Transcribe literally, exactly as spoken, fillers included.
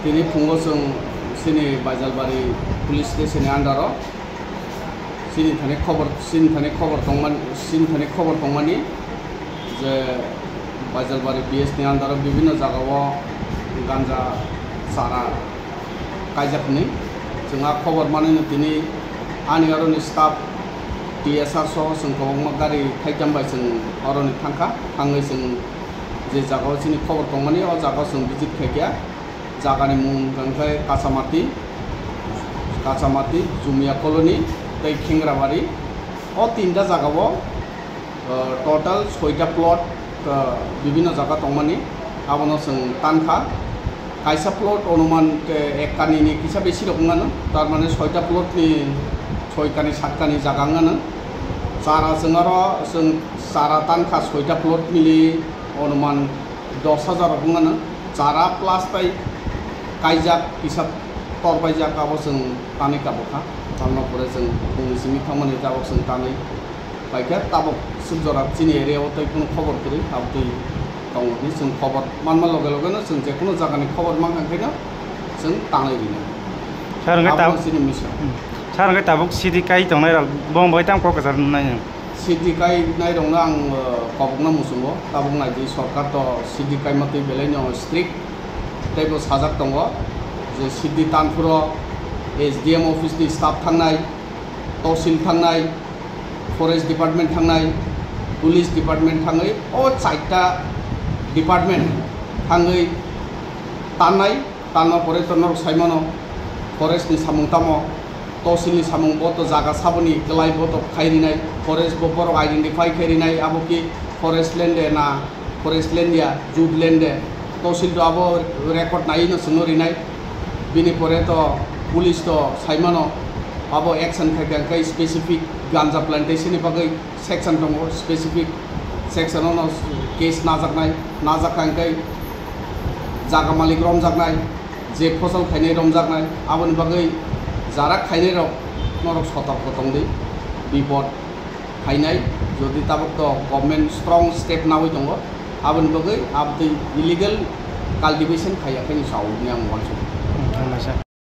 Tini phungo chwng chini Baijalbari police station ni under o chini thani khobor, chini thani khobor tongmani, chini thani khobor tongmani je Baijalbari P S ni under o bibhinno jaga o ganja chara kaijak hwnwi. Chwng a khobor manwi no tini ani aro ni staff T S R soho chwng kwbangma gari thaitham bai chwng aro ni thangkha, thangwi chwng je jaga o chini khobor tongmani o jaga o chwng visit khaikha. Jagani mung hwnkhe Kachamati, Kachamati, Jumia Colony tei Khengrabari. O tinta jagao, uh, total soita plot, uh, bibhinno jaga tongmani, abono chwng tankha. Kaisa plot onuman, uh, ek kanini kisa besi rok wngmano, tar mane soita plot ni soi kani, sat kani jaga wngmano. Chara chwng aro chwng chara tankha soita plot mili onuman dos hajar rok wngmano, chara plus tai kaijak kisa torbaijak abo chwng tanwi kabukha. Tamno pore chwng bungni simi thangmani tabok chwng tanwi paikha, tabok swk jora chini area o tei kunu khobor kwrwi abtwi tongo hwnwi chwng khobor manma loge loge no chwng jekunu jagani khobor mankha khaino chwng tanwi rina. Sir, hwnkhe abo tab-, chini mission. Hmm. Sir, hwnkhe tabuk city kai tongnai rok bo bai tamo kok kwchar nai. City kainairokno ang, uh, kobokna muchungo, tabuk naidi sorkar to city kaima twi belaino strict, teibo sajak tongo je city tanphuro S D M office ni staff thangnai, tosil thangnai, forest department thangnai, police department thangwi o chaita department thangwi tannai. Tanma pore to norok saimano, forest ni samung tamo, tosil ni samung bo to jaga saboni kwlai bo to khai rinai, forest bo borok identify khai rinai, abo ki forest land de na, forest land ya, jute land de, tosil to abo record nai no chwngno rinai, bini pore to police to saimano, abo action khai kha khe specific ganja plantation ni bagwi section tongo, specific section ono case najaknai, najak kha hwnkhe jaga malik romjaknai, je phosol khainai romjaknai, aboni bagwi jara khainai rok norok sotorko tongdi, bipod khainai, jodi tabuk to government strong step nawi tongo, aboni bagwi abtwi illegal cultivation khaiya khe ni sao hwnwi ang uansukha. Hmm, hambaisa.